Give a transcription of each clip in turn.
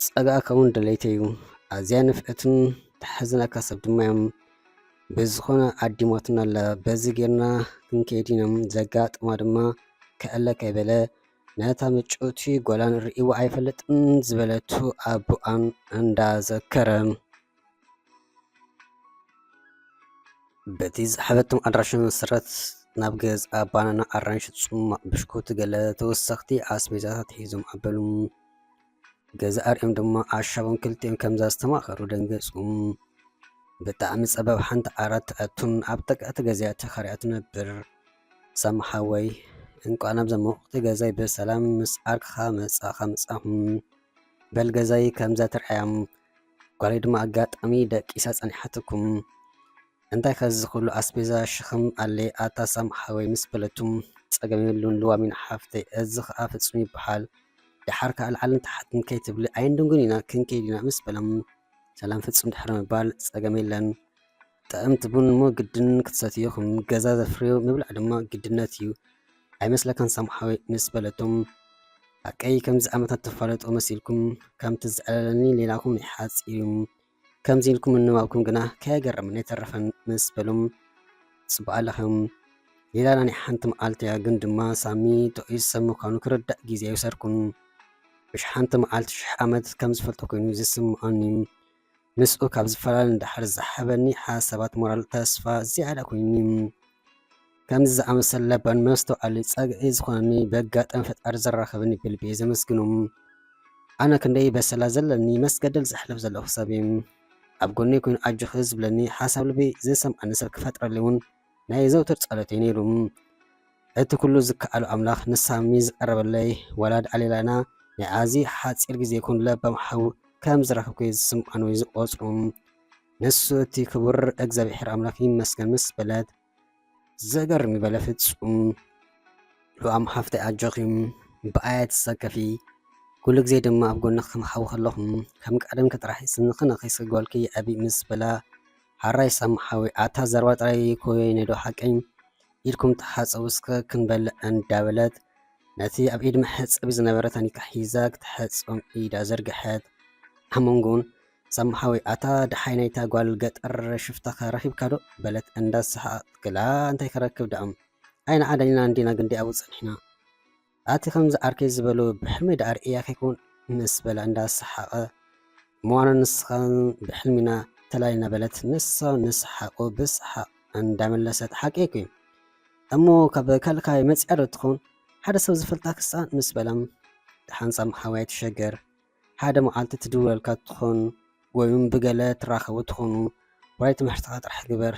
ጸጋእካ እውን ደለይተይ እዩ። ኣዝያ ንፍዕትን ተሕዝነካ ሰብ ድማ እዮም። ብዝኾነ ኣዲሞትና ኣላ፣ በዚ ጌርና ክንከይድ ኢና። ዘጋጥማ ድማ ከእለ ከይበለ ነታ ምጭውቲ ጓላን ርእይዋ ኣይፈልጥን ዝበለቱ ኣቦኣን እንዳዘከረ። በቲ ዝሓበቶም ኣድራሻ መሰረት ናብ ገዝኣ ባናና፣ ኣራንሺ፣ ጽማቕ ብሽኩቲ፣ ገለ ተወሰኽቲ ኣስቤዛታት ሒዞም ኣበሉ። ገዛ ኣርእዮም ድማ ኣሻቦም ክልቲኦም ከምዛ ዝተማኸሩ ደንገጹ። ብጣዕሚ ጸበብ ሓንቲ ዓራት ትኣቱን ኣብ ጥቃ እቲ ገዛ ተኻርያ ትነብር። ሳሚ ሓወይ፣ እንቋዕ ናብዛ ምውቕቲ ገዛይ ብሰላም ምስ ዓርክኻ መጻኻ መጻኹም። በል ገዛይ ከምዛ ትርኣያ ጓለይ ድማ ኣጋጣሚ ደቂሳ ጸኒሓትኩም። እንታይ ከ እዚ ኩሉ ኣስቤዛ ሽኽም ኣለ ኣታ ሳሚ ሓወይ ምስ በለቱም፣ ጸገም የብሉን ልዋሚን ሓፍተይ፣ እዚ ኸኣ ፍጹም ይበሃል። ደሓር ከኣ ላዕልን ታሕትን ከይትብሊ ኣይንድንጉን ኢና ክንከይድ ኢና ምስ በሎም፣ ሰላም ፍጹም ድሕሪ ምባል ጸገም የለን። ጥዕምቲ ቡን እሞ ግድን ክትሰትዩ ኢኹም፣ ገዛ ዘፍርዮ ምብላዕ ድማ ግድነት እዩ። ኣይመስለካን ሳሚ ሓወይ ምስ በለቶም፣ ሓቀይ ከምዚ ዓመታት ትፋለጡ መሲልኩም ከምቲ ዘዕለለኒ ሌላኹም ናይ ሓጺር እዩ። ከምዚ ኢልኩም ምንባብኩም ግና ከየገረመኒ ኣይተረፈን ምስ በሎም፣ ጽቡቕ ኣለኹም። ሌላና ናይ ሓንቲ መዓልቲ እያ፣ ግን ድማ ሳሚ ጥዑይ ሰብ ምዃኑ ክርዳእ ግዜ ኣይወሰድኩን። ምሽ ሓንቲ መዓልቲ ሽሕ ዓመት ከም ዝፈልጦ ኮይኑ ዝስምዓኒ። ምስኡ ካብ ዝፈላለ ንደሓር ዝሃበኒ ሓሳባት ሞራል ተስፋ ዝያዳ ኮይኑኒ። ከምዚ ዝኣመሰለ ለባም መስተውዓሊ ጸግዒ ዝኾነኒ ብኣጋጣሚ ፈጣሪ ዘራኸበኒ ብልቢ እየ ዘመስግኖ። ኣነ ክንደይ በሰላ ዘለኒ መስገደል ዘሕልፍ ዘለኹ ሰብ እየ። ኣብ ጎነይ ኮይኑ ኣጆኺ ዝብለኒ ሓሳብ ልበይ ዘሰምዓኒ ሰብ ክፈጥረለይ እውን ናይ ዘውትር ጸሎተይ ነይሩ። እቲ ኩሉ ዝከኣሎ ኣምላኽ ንሳሚ ዝቐረበለይ ዋላ ደኣ ሌላና ናይ ኣዝዩ ሓጺር ግዜ ይኹን ለባም ሓው ከም ዝረኸብኩ እየ ዝስምዓኒ ወይ ዝቖጽሮ። ንሱ እቲ ክቡር እግዚኣብሔር ኣምላኽ ይመስገን ምስ በለት፣ ዘገርም እዩ በለ ፍጹም። ልዋም ሓፍተይ ኣጆኺ፣ ብኣይ ኣይትሰከፊ፣ ኩሉ ግዜ ድማ ኣብ ጎንኺ ከም ሓው ከለኹ፣ ከም ቀደምኪ ጥራሕ ስንኺ ነኺ ስጋልኪ ይዕቢ ምስ በላ፣ ሓራይ ሳሚ ሓወይ ኣታ ዘረባ ጥራይ ኮይነ ዶ ሓቀይ? ኢድኩም ተሓጸቡ እስከ ክንበልዕ እንዳበለት፣ ነቲ ኣብ ኢድ መሕጸቢ ዝነበረ ታኒካ ሒዛ ክትሕጸቦም ኢዳ ዘርግሐት። ኣብ መንጎን ሳሚ ሓወይ ኣታ ደሓይ ናይታ ጓል ገጠር ሽፍታኸ ረኺብካ ዶ? በለት እንዳሰሓቐት። ክላ እንታይ ክረክብ ደኣም? ኣይ ንዓ ደሊና እንዲና ግን ደኣ ኣብኡ ጸኒሕና። ኣቲ ከምዚ ዓርከይ ዝበሎ ብሕልመይ ደኣ ርእያ ከይኮን ምስ በላ እንዳሰሓቐ፣ እሞ ኣነ ንስኻን ብሕልሚና ተላሊና በለት ንሳ ንሰሓቑ ብሰሓቕ እንዳመለሰት። ሓቀይ እኮ እዩ። እሞ ካብ ካልእ ከባቢ መጺኣ ዶ ትኸውን? ሓደ ሰብ ዝፈልጣ ክሳን ምስ በላ፣ ደሓን ሳሚ ሓወይ ኣይትሸገር። ሓደ መዓልቲ ትድውለልካ ትኾን ወይ እውን ብገለ ትራኸቡ ትኾኑ። ዋላ ትምህርትኻ ጥራሕ ግበር።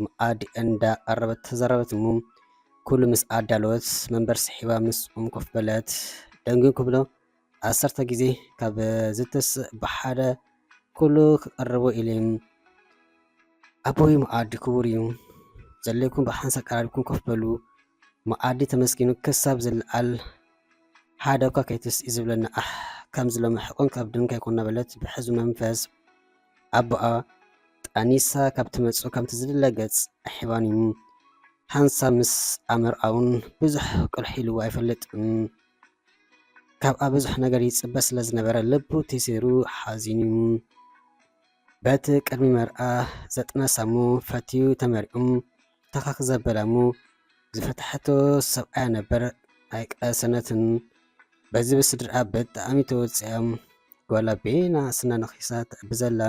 መኣዲ እንዳቐረበት ተዛረበት እሞ ኩሉ ምስ ኣዳለወት መንበር ስሒባ ምስኦም ኮፍ በለት። ደንጉዩ ክብሎ ዓሰርተ ግዜ ካብ ዝትስእ ብሓደ ኩሉ ክቐርቦ ኢለ። ኣቦይ መኣዲ ክቡር እዩ። ዘድልየኩም ብሓንሳብ ቀራሪብኩም ኮፍ በሉ። መኣዲ ተመስጊኑ ክሳብ ዝለዓል ሓደ እኳ ከይትስኢ ዝብለና ኣሕ፣ ከምዚ ሎሚ ሕቆን ከብድን ከይኮና በለት ብሕዙ መንፈስ። ኣቦኣ ጠኒሳ ካብ ትመጽእ ከምቲ ዝድለ ገጽ ኣሒባን እዩ። ሓንሳብ ምስ ኣመርኣ እውን ብዙሕ ቅልሕ ኢሉ ኣይፈልጥን። ካብኣ ብዙሕ ነገር ይጽበ ስለ ዝነበረ ልቡ ተሰይሩ ሓዚኑ እዩ። በቲ ቅድሚ መርዓ ዘጥነሳ እሞ ፈትዩ ተመሪዑም ተኻኽ ዘበላ እሞ ዝፈተሐቶ ሰብኣያ ነበር ኣይቀሰነትን። በዚ ብስድርኣ ብጣዕሚ ተወጽያ። ጓላ ቤና ስና ነኺሳ ትዕቢ ዘላ።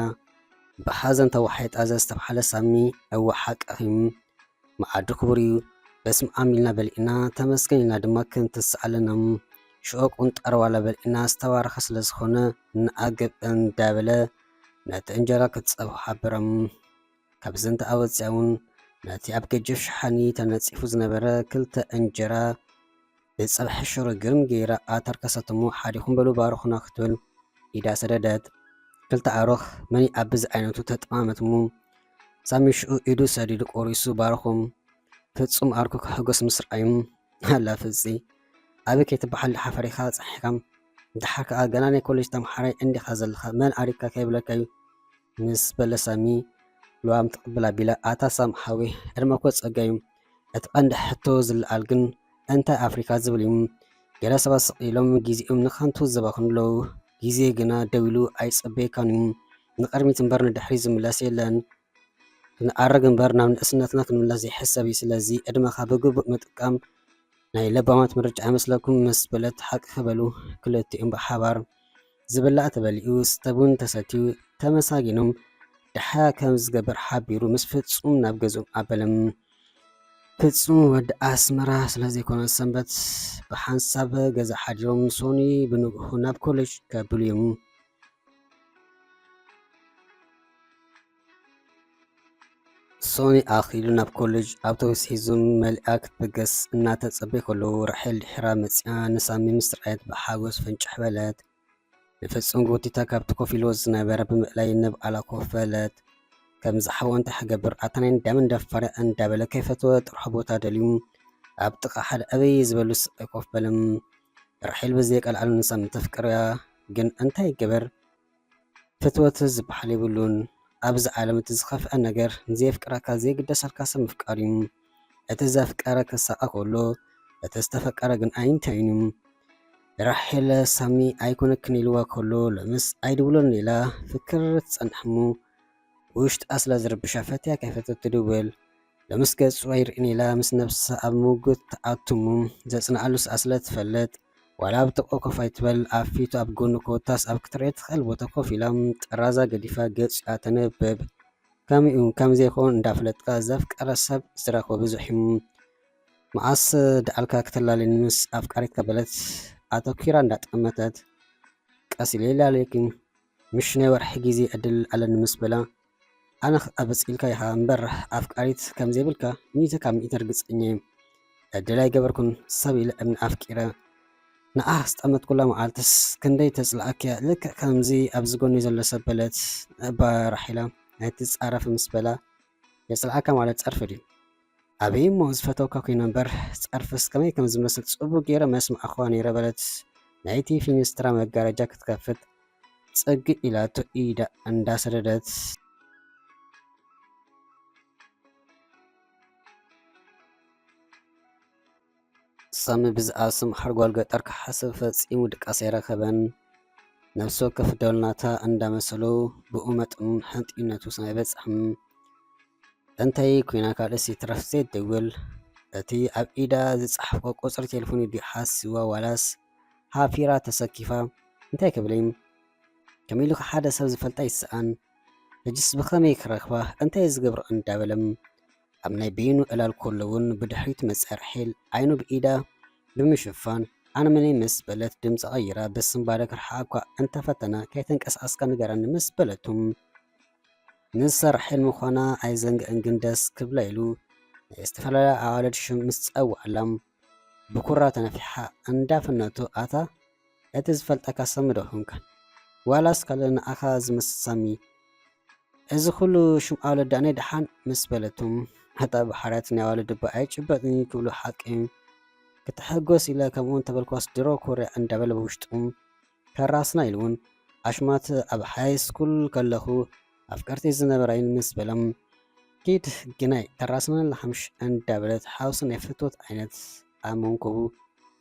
ብሓዘን ተዋሒጣ ዘስተብሓለ ሳሚ፣ እወ ሓቅኺ፣ መኣዲ ክቡር እዩ። በስመ ኣብ ኢልና በሊዕና፣ ተመስገን ኢልና ድማ ክንትስእ ኣለና። ሽዑ ቁንጣሮ ዋላ በሊዕና ዝተባረኸ ስለ ዝኾነ ንዓግብ እንዳበለ ነቲ እንጀራ ክትጸብሖ ሓበሮም። ካብ ዘንተ ኣወጽያ እውን ነቲ ኣብ ገጀፍ ሸሓኒ ተነጺፉ ዝነበረ ክልተ እንጀራ ብጸብሒ ሽሮ ግርም ገይራ ኣተርከሰትሞ። ሓዲኹም በሉ ባርኹና ክትብል ኢዳ ሰደደት። ክልተ ኣሮኽ መን ይኣቢ ዝዓይነቱ ተጠማመትሞ። ሳሚ ሽዑ ኢዱ ሰዲዱ ቆሪሱ ባረኾም። ፍጹም ዓርኩ ክሕጎስ ምስ ረኣዩ፣ ኣላ ፍጺ፣ ኣበይ ከይትበሃል ደሓ ፈሪኻ ጸኒሕካ? ደሓር ከኣ ገና ናይ ኮሌጅ ተምሃራይ እንዲኻ ዘለኻ፣ መን ኣሪግካ ከይብለካ እዩ። ምስ በለ ሳሚ፣ ልዋም ትቕብል ኣቢላ፣ ኣታ ሳሚ ሓወይ፣ ዕድመ እኮ ጸጋ እዩ። እቲ ቀንዲ ሕቶ ዝለዓል ግን እንታይ ኣፍሪካ ዝብል እዩ። ገለ ሰባት ስቕ ኢሎም ግዜኦም ንኸንቱ ዘባኽኑ ኣለዉ። ግዜ ግና ደው ኢሉ ኣይጸበየካን እዩ። ንቕድሚት እምበር ንድሕሪት ዝምለስ የለን። ክንኣረግ እምበር ናብ ንእስነትና ክንምለስ ዘይሕሰብ እዩ። ስለዚ ዕድመኻ ብግቡእ ምጥቃም ናይ ለባማት ምርጫ ኣይመስለኩም? ምስ በለት፣ ሓቅኺ በሉ ክልቲኦም ብሓባር። ዝብላዕ ተበሊዑ፣ ዝስተ ቡን ተሰትዩ፣ ተመሳጊኖም፣ ደሓር ከም ዝገብር ሓቢሩ ምስ ፍጹም ናብ ገዝኦም ኣበለም። ፍጹም ወዲ ኣስመራ ስለ ዘይኮነ ሰንበት ብሓንሳብ ገዛ ሓዲሮም ሶኒ ብንግሆ ናብ ኮሌጅ ከብሉ እዮም። ሶኒ ኣኺሉ ናብ ኮሌጅ ኣውቶቡስ ሒዙ መሊኣ ክትብገስ እናተጸበየ ከሎ ራሄል ድሒራ መጺኣ ንሳሚ ምስ ረኣየት ብሓጎስ ፍንጭሕ በለት። ንፍጹም ጎቲታ ካብቲ ኮፍ ኢልዎ ዝነበረ ብምእላይ ንባዕላ ኮፍ በለት። ከም ዝሓወ እንታይ ክገብር ኣታ ናይ እንዳመን ደፋር እንዳበለ ከይፈተወ ጥርሑ ቦታ ደልዩ ኣብ ጥቓ ሓደ ዕብይ ዝበሉ ስቕ ኮፍ በለ። ራሄል ብዘየቀልዓሉ ንሳሚ ተፍቅርያ ግን እንታይ ይገበር ፍትወት ዝበሃል የብሉን። ኣብዚ ዓለም እቲ ዝኸፍአ ነገር ንዘየፍቅረካ ዘየግደሰልካ ሰብ ምፍቃር እዩ። እቲ ዘፍቀረ ክሳቐ ከሎ እቲ ዝተፈቀረ ግን ኣይንተይን እዩ። ራሄል ሳሚ ኣይኮነክን ኢልዋ ከሎ ሎምስ ኣይድውሎን ኢላ ፍክር ትጸንሕ እሞ ውሽጣ ስለ ዝርብሻ ፈትያ ከይፈተት ትድውል። ሎምስ ገጹ ኣይርእን ኢላ ምስ ነብሳ ኣብ ምውግት ትኣቱ እሞ ዘጽንዓሉ ሰዓት ስለ ትፈልጥ ዋላ ኣብ ጥቕኡ ኮፍ ኣይትበል፣ ኣብ ፊቱ ኣብ ጎኑ ኮታስ ኣብ ክትርእዮ ትኽእል ቦታ ኮፍ ኢላ ጥራዛ ገዲፋ ገጹ እያ ተንብብ። ከምኡ ከም ዘይኮን እንዳፈለጥካ ዘፍቀረ ሰብ ዝረኽቦ ብዙሕ እዩ። መዓስ ደኣልካ ክትላለኒ ምስ ኣፍቃሪትካ በለት ኣተኲራ እንዳጠመተት። ቀስ ኢለ ይላለየኪ፣ ምሽ ናይ ወርሒ ግዜ ዕድል ኣለኒ ምስ በላ ኣነ ኸኣ በጺልካ ኢኻ እምበር ኣፍቃሪት ከም ዘይብልካ ሚእቲ ካብ ሚእቲ ርግጸኛ እየ። ዕድል ኣይገበርኩን ሰብ ኢለ እምኒ ኣፍቂረ ንዓኻ ዝጠመትኩላ መዓልትስ ክንደይ ተጽልኣኪ እያ ልክዕ ከምዚ ኣብዚ ጎነይ ዘሎ ሰብ በለት። እባ ራሒላ ኣይትጻረፊ ምስ በላ የጽልኣካ ማለት ጸርፊ ድዩ? ኣበይ እሞ ዝፈተውካ ኮይነ እምበር ጸርፍስ ከመይ ከም ዝመስል ጽቡቕ ገይረ መስማዕኳ ነይረ በለት ናይቲ ፊንስትራ መጋረጃ ክትከፍት ጽግዕ ኢላቶ ኢዳ እንዳሰደደት። ሳሚ ብዛዕባ ስም ሓርጓል ገጠር ክሓስብ ፈጺሙ ድቃስ ኣይረኸበን። ነፍሲ ወከፍ ዶልናታ እንዳመሰሎ ብኡ መጠን ሕንጥዩነቱ ኣይበጽሕን። እንታይ ኮይና ካልእስ ይትረፍ ዘይትደውል። እቲ ኣብ ኢዳ ዝጸሓፎ ቁጽሪ ቴሌፎን ድዩ ሓሲዋ ዋላስ ሓፊራ ተሰኪፋ እንታይ ክብል እዩ? ከመይ ኢሉ ሓደ ሰብ ዝፈልጣ ይስኣን። ሕጅስ ብኸመይ ክረኽባ? እንታይ ዝገብሮ እንዳበለ ኣብ ናይ በይኑ ዕላል ከሎ እውን ብድሕሪት መጸ ራሄል ዓይኑ ብኢዳ ብምሽፋን ኣነ መነይ ምስ በለት ድምጻ ቀይራ ብስንባደ ክርሕቓ እኳ እንተፈተና ከይተንቀሳቐስካ ንገረኒ ምስ በለቱ ንሳ ራሄል ምዃና ኣይዘንግዕን ግን ደስ ክብላ ኢሉ ናይ ዝተፈላለያ ኣዋልድ ሽም ምስ ጸውዓላ ብኩራ ተነፊሓ እንዳፈነቱ ኣታ እቲ ዝፈልጠካ ሰብ ዶ ኾንካ ዋላስ ካልእ ንዓኻ ዝመስል ሳሚ እዚ ኩሉ ሽም ኣውለዳ ናይ ደሓን ምስ በለቶም ኣታ ብሓርያት ናይ ኣዋልድ እባ ኣይጭበጥን እዩ ክብሉ ሓቂ እዩ። ክትሕጎስ ኢለ ከምኡ እንተበልኳስ ድሮ ኮርያ እንዳበለ ብውሽጡ ከራስና ኢሉ እውን ኣሽማት ኣብ ሃይ ስኩል ከለኹ ኣፍቀርቲ ዝነበራይን ምስ በሎም ኪድ ግናይ ከራስና ንሓምሽ እንዳበለት ሓውሲ ናይ ፍትወት ዓይነት ኣብ መንኮቡ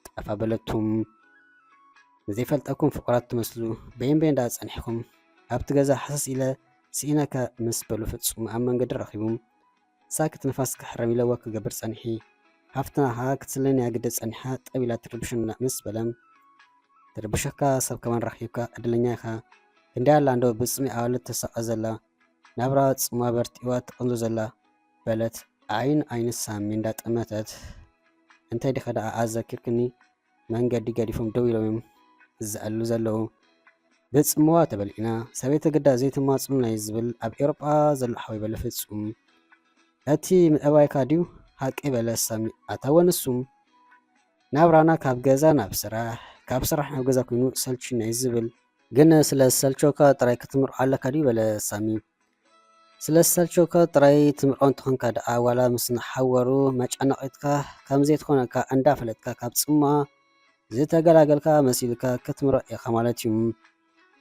ጠፋ በለቱም። ዘይፈልጠኩም ፍቑራት ትመስሉ በየን በየን ደኣ ጸኒሕኩም ኣብቲ ገዛ ሕስስ ኢለ ስኢነካ ምስ በሉ ፍጹም ኣብ መንገዲ ረኺቡ ሳክት ንፋስ ክሕረም ኢለዋ ክገብር ጸኒሒ ሃፍትና ከኣ ክትስለኒ ኣግደ ጸኒሓ ጠብ ኢላ ትርብሸና ምስ በለ ትርብሸካ ሰብ ከማን ረኺብካ ዕድለኛ ኢኻ ክንደይ ኣላ እንዶ ብጽሚ ኣዋልድ ተሳቐ ዘላ ናብራ ጽማ በርቲዋ ትቕንዞ ዘላ በለት ዓይን ዓይኒ ሳሚ እንዳጠመተት እንታይ ዲኸ ደኣ ኣዘኪርክኒ መንገዲ ገዲፎም ደው ኢሎም እዮም ዝዕልሉ ዘለዉ። ብጽምዋ ተበሊዕና፣ ሰበይቲ ግዳ ዘይትማጽኑና እዩ ዝብል ኣብ ኤውሮጳ ዘሎ ሓወይ በለ ፍጹም። እቲ ምዕባይካ ድዩ ሓቀይ በለ ሳሚ ኣታወ ንሱ። ናብራና ካብ ገዛ ናብ ስራሕ፣ ካብ ስራሕ ናብ ገዛ ኮይኑ ሰልችና እዩ ዝብል። ግን ስለ ዝሰልቸወካ ጥራይ ክትምርዖ ኣለካ ድዩ በለ ሳሚ። ስለ ዝሰልቸወካ ጥራይ ትምርዖ እንተኾንካ ደኣ ዋላ ምስ ንሓወሩ መጫነቒትካ ከምዘይትኾነካ እንዳፈለጥካ ካብ ጽምዋ ዝተገላገልካ መሲልካ ክትምርዖ ኢኻ ማለት እዩ።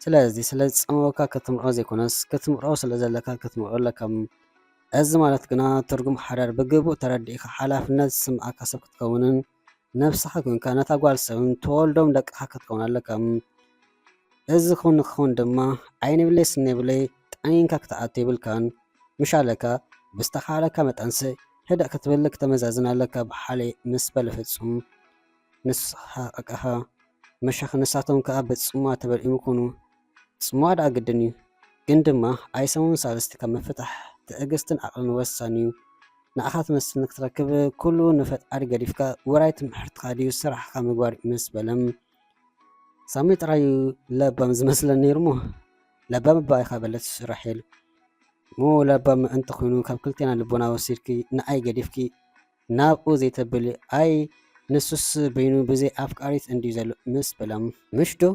ስለዚ ስለ ዝጸመወካ ክትምርዖ ዘይኮነስ ክትምርዖ ስለ ዘለካ ክትምርዖ ኣለካ። እዚ ማለት ግና ትርጉም ሓዳር ብግቡእ ተረዲእካ ሓላፍነት ዝስምዓካ ሰብ ክትከውንን ነብስኻ ኮንካ ነታ ጓል ሰብን ትወልዶም ደቅኻ ክትከውን ኣለካ። እዚ ክውን ክኸውን ድማ ዓይኒ ብለይ ስኒ ብለይ ጠኒንካ ክትኣቱ የብልካን። ምሻለካ ብዝተኻለካ መጠንሲ ህደእ ክትብል ክተመዛዝን ኣለካ ብሓለይ ምስ በለ ፍጹም። ንስኻ ቀቃኻ መሻኽ ንሳቶም ከኣ ብጽምዋ ተበልዒሙ ኩኑ። ጽምዋ ደኣ ግድን እዩ፣ ግን ድማ ኣይሰሙን ሳልስቲ ካብ ምፍታሕ ትዕግስትን ዓቕልን ወሳኒ እዩ። ንኣኻ ትመስል ንክትረክብ ኩሉ ንፈጣሪ ገዲፍካ ውራይ ትምህርትኻ ድዩ ስራሕኻ ምግባር እዩ ምስ በለም ሳሚ ጥራዩ ለባም ዝመስለን ነይሩ እሞ ለባም እባ ኢኻ በለት ራሄል። እሞ ለባም እንተኾይኑ ካብ ክልቴና ልቦና ወሲድኪ ንኣይ ገዲፍኪ ናብኡ ዘይተብሊ ኣይ ንሱስ በይኑ ብዘይ ኣፍቃሪት እንድዩ ዘሎ ምስ በሎም ምሽ ዶ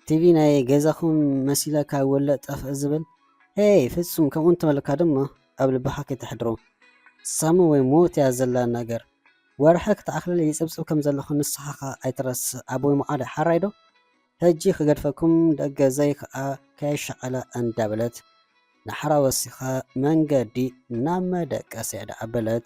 ቲቪ ናይ ገዛኹም መሲለካ ወለ ጠፍእ ዝብል ሄይ ፍጹም ከምኡ እንተበልካ ድማ ኣብ ልብኻ ከይተሕድሮ ሳሚ ወይ ሞት እያ ዘላ ነገር ወርሒ ክትኣኽለለይ ይጽብጽብ ከም ዘለኹ ንስኻ ኸኣ ኣይትረስዕ ኣቦይ መዓደ ሓራይ ዶ ሕጂ ክገድፈኩም ደገ ዘይከኣ ከየሻቐለ እንዳበለት ንሓራ ወሲኻ መንገዲ ናብ መደቀስያ ደኣ በለት።